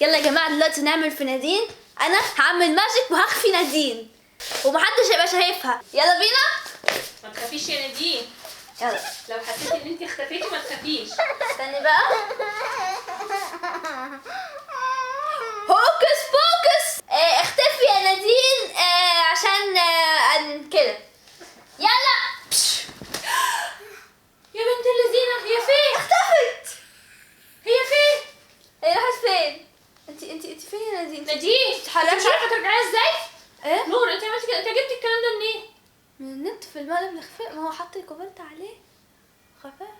يلا يا جماعة دلوقتي نعمل في نادين. انا هعمل magic وهخفي نادين ومحدش هيبقى شايفها. يلا بينا. ما تخافيش يا نادين. يلا لو حسيتي ان انت اختفيتي ما تخافيش. استني بقى. hocus pocus. اختفي يا نادين عشان كده. يلا. يا بنت اللذينه، هي فين؟ اختفت. هي فين؟ هي راحت فين؟ انت فين يا نادين؟ نادين انت مش عارفه ترجعيها ازاي؟ ايه؟ نور انت عملتي كده، انت جبتي الكلام ده منين؟ من النت في المقلب الخفاء، ما هو حط الكوفرت عليه خفاء.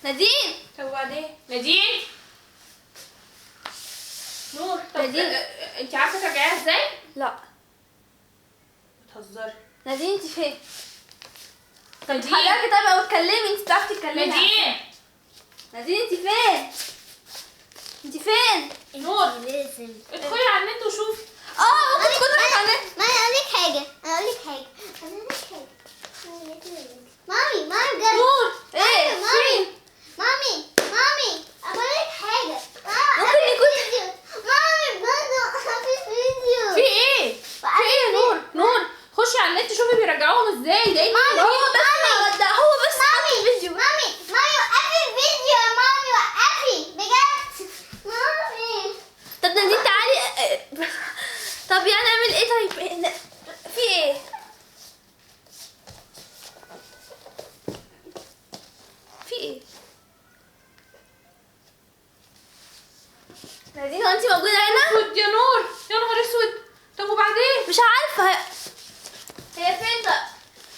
نادين. طب وبعدين؟ نادين نور. طب نادين انت عارفه ترجعيها ازاي؟ لا. بتهزري. نادين انت فين؟ طب نادين. اتحركي طيب او اتكلمي، انت بتعرفي تتكلمي. نادين. نادين انت فين؟ انت فين؟ نور لازم ادخلي على النت وشوفي. ممكن تكون راحت على النت. ما انا اقول لك حاجة، انا اقول لك حاجة، انا اقول لك حاجة. مامي مامي بجد. نور ايه؟ مامي مامي مامي اقول لك حاجة. ممكن يكون مامي بجد مفيش فيديو. في ايه؟ في ايه يا نور؟ نور خشي على النت شوفي بيرجعوهم ازاي. ده ايه؟ هو بس ده هو بس مامي فيديو. مامي مامي وقفي الفيديو يا مامي، وقفي بجد مامي. طب نادين تعالي. طب يعني اعمل ايه طيب؟ في ايه؟ في ايه؟ نادين هو انت موجودة هنا؟ اسود يا نور، يا نهار اسود. طب وبعدين؟ مش عارفة هي فين. طب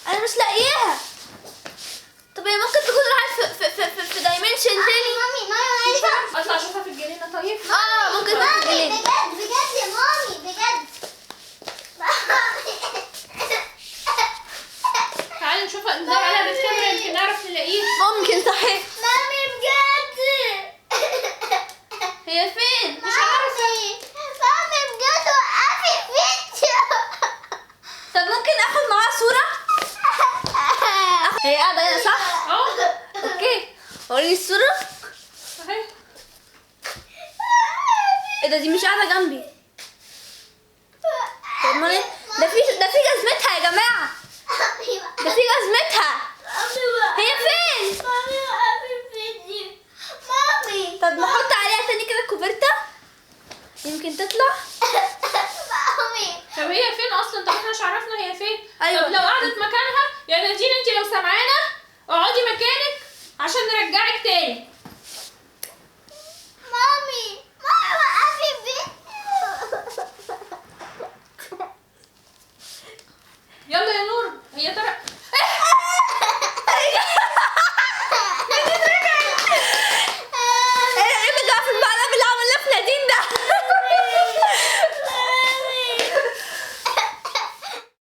انا مش لاقياها. طب هي ممكن تكون راحت في في في في dimension تاني. مامي مامي مش عارفة. اطلع اشوفها في الجنينة طيب. ممكن تكون في مامي الجنينة. بجد بجد يا مامي بجد. تعالي نشوفها، ندور عليها بالكاميرا يمكن نعرف نلاقيها. ممكن صحيح. مامي بجد. هي فين؟ مش عارفة. مامي بجد وقفي الفيديو. طب ممكن اخد معاها صورة؟ هي قاعدة هنا صح؟ okay وريني الصورة. اهي. ايه ده؟ دي مش قاعدة جنبي. طب امال ايه؟ ده في جزمتها يا جماعة. ده في جزمتها. هي فين؟ مامي وقفي الفيديو. مامي. طب نحط عليها تاني كده كوفرتة يمكن تطلع. مامي. طب هي فين اصلا؟ طب احنا مش عرفنا هي فين. أيوة. طب لو قعدت مكانها يا نادين، انت لو سامعانا اقعدي مكانك عشان نرجعك تاني.